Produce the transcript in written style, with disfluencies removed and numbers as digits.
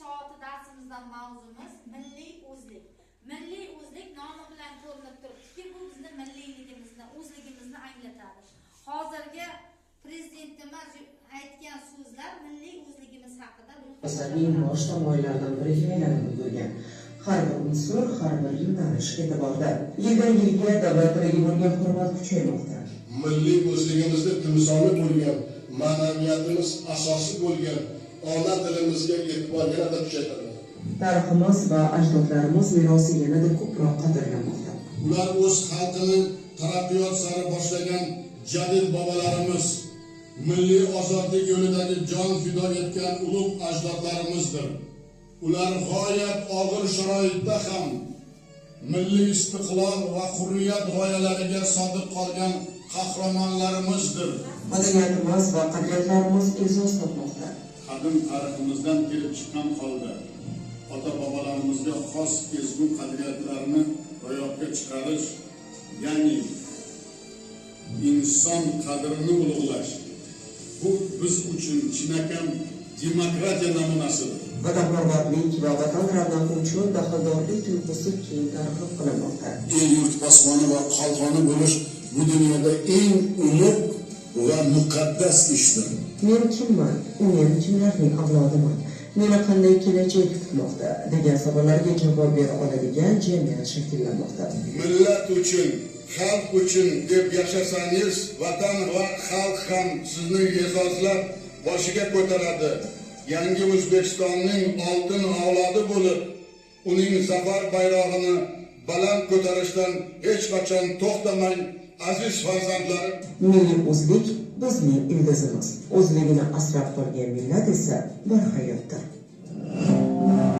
Soati darsimizdan mavzumiz milliy o'zlik. Milliy o'zlik nomi bilan ko'rinib turibdiki, bu bizni milliyligimizni, o'zligimizni anglatadi. Hozirgi prezidentimiz aytgan so'zlar milliy o'zligimiz haqida. Asarning bosh tamoyillaridan biriga aylanib ulgurgan. Har bir unsur, har bir yo'nalish e'tiborda. Yildan yilga davlat tiliga bo'lgan hurmat kuchaymoqda. Milliy o'zligimizni timsoli bo'lgan, ma'naviyatimiz asosi bo'lgan ona tilimizga e'tibor yanada kuchaytiriladi. Tariximiz va ajdodlarimiz merosi yanada ko'proq qadrlanmoqda. Ular o'z xalqini taraqqiyot sari boshlagan jadid bobolarimiz, milliy ozodlik yo'lidagi jon fido etgan ulug' ajdodlarimizdir. Ular g'oyat og'ir sharoitda ham milliy istiqlol va hurriyat g'oyalariga sodiq qolgan qahramonlarimizdir. Madaniyatimiz va qadriyatlarimiz e'zoz topmoqda. Qadim tariximizdan kelib chiqqan holda ota bobolarimizga xos ezgu qadriyatlarni ro'yobga chiqarish, ya'ni inson qadrini ulug'lash, bu biz uchun chinakam demokratiya namunasidir. Vatanparvarlik va vatan ravnaqi uchun daxldorlik tuyg'usi keng targ'ib qilinmoqda. El yurt posboni va qalqoni bo'lish bu dunyoda eng ulug' va muqaddas ishdir. Men kimman? Men kimlarning avlodiman? Meni qanday kelajak kutmoqda? Degan savollarga javob bera oladigan jamiyat shakllanmoqda. Millat uchun, xalq uchun deb yashasangiz, vatan va xalq ham sizni e'zozlab boshiga ko'taradi. Yangi O'zbekistonning oltin avlodi bo'lib, uning zafar bayrog'ini baland ko'tarishdan hech qachon to'xtamang, aziz farzandlarim. Milliy o'zlik bizning ildizimiz. O'zligini asrab qolgan millat esa barhayotdir.